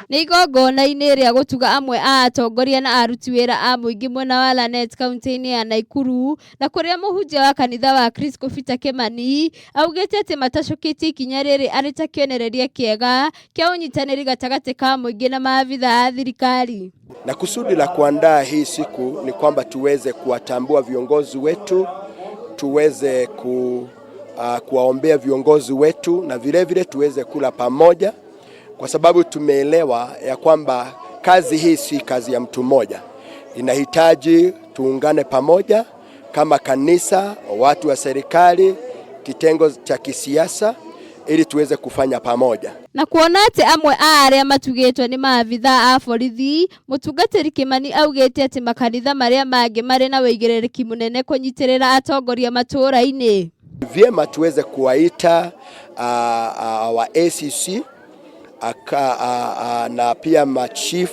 Nĩ igongona-inĩ rĩa gũtuga amwe a atongoria na aruti wĩra a mũingĩ mwena wa Lanet kaunti-inĩ ya Naikuru, na kũrĩa mũhunjia wa kanitha wa Crisco Peter Kimani augĩte atĩ matacũkĩtie ikinya rĩrĩ arĩ ta kĩonereria kĩega kĩa ũnyitanĩri gatagatĩ ka mũingĩ na maabitha a thirikari. Na kusudi la kuandaa hii siku ni kwamba tuweze kuwatambua viongozi wetu, tuweze kuwaombea viongozi wetu na vilevile vile tuweze kula pamoja, kwa sababu tumeelewa ya kwamba kazi hii si kazi ya mtu mmoja, inahitaji tuungane pamoja kama kanisa, watu wa serikali, kitengo cha kisiasa ili tuweze kufanya pamoja. Na kuona atĩ amwe a arĩa matugĩtwo nĩ maabitha a borithi, mũtungatĩri Kimani augĩte atĩ makanitha marĩa mangĩ marĩ na wĩigĩrĩrĩki mũnene kũnyitĩrĩra atongoria matũũra-inĩ. Vyema tuweze kuwaita wa ACC na pia ma chief,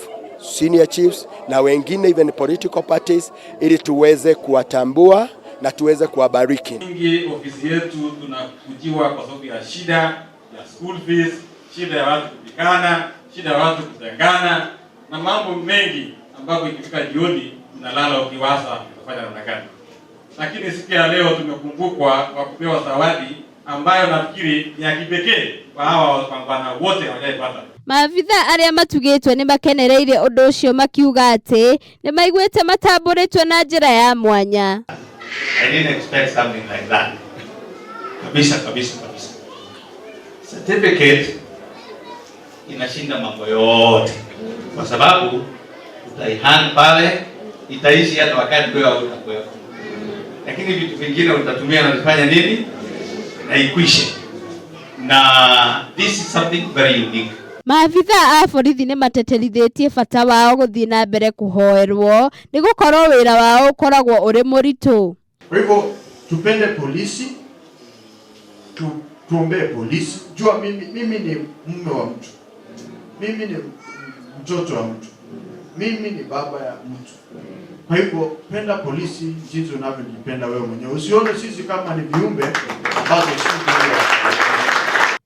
senior chiefs na wengine, even political parties, ili tuweze kuwatambua na tuweze kuwabariki. Mingi ofisi yetu tunakujiwa kwa sababu ya shida ya school fees, shida ya watu kupikana, shida ya watu kutengana na mambo mengi, ambapo ikifika jioni unalala ukiwaza utafanya namna gani. Lakini siku ya leo tumekumbukwa kwa kupewa zawadi ambayo nafikiri ni ya kipekee kwa hawa wapambana wote hawajaipata. Maabitha arĩa matugĩtwo nĩ makenereire ũndũ ũcio makiuga atĩ nĩ maiguĩte matambũrĩtwo na njĩra ya mwanya. I didn't expect something like that. Kabisa kabisa kabisa. Certificate inashinda mambo yote, kwa sababu utaihang pale, itaishi hata wakati wewe hautakuwepo, lakini vitu vingine utatumia na kufanya nini na ikwishe. Na this is something very unique. Maabitha a borithi nĩ mateterithĩtie bata wao gũthiĩ na mbere kũhoerwo nĩ gũkorwo wĩra wao ũkoragwo ũrĩ mũritũ. Kwa hivyo tupende polisi, tuombee polisi. Jua mimi ni mume wa mtu, mimi ni mtoto wa mtu, mimi ni baba ya mtu. Kwa hivyo penda polisi jinsi unavyojipenda wewe mwenyewe. Usione sisi kama ni viumbe ambazo si viumbe.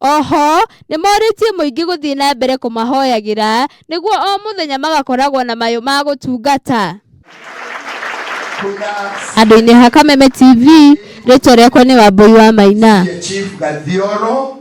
Oho nĩ morĩtie mũingĩ gũthiĩ na mbere kũmahoyagĩra nĩguo o mũthenya magakoragwo na mayũ ma gũtungata. Andũ-inĩ ha Kameme TV, rĩtwa rĩakwa nĩ Wambui wa Maina. Chief Gathioro.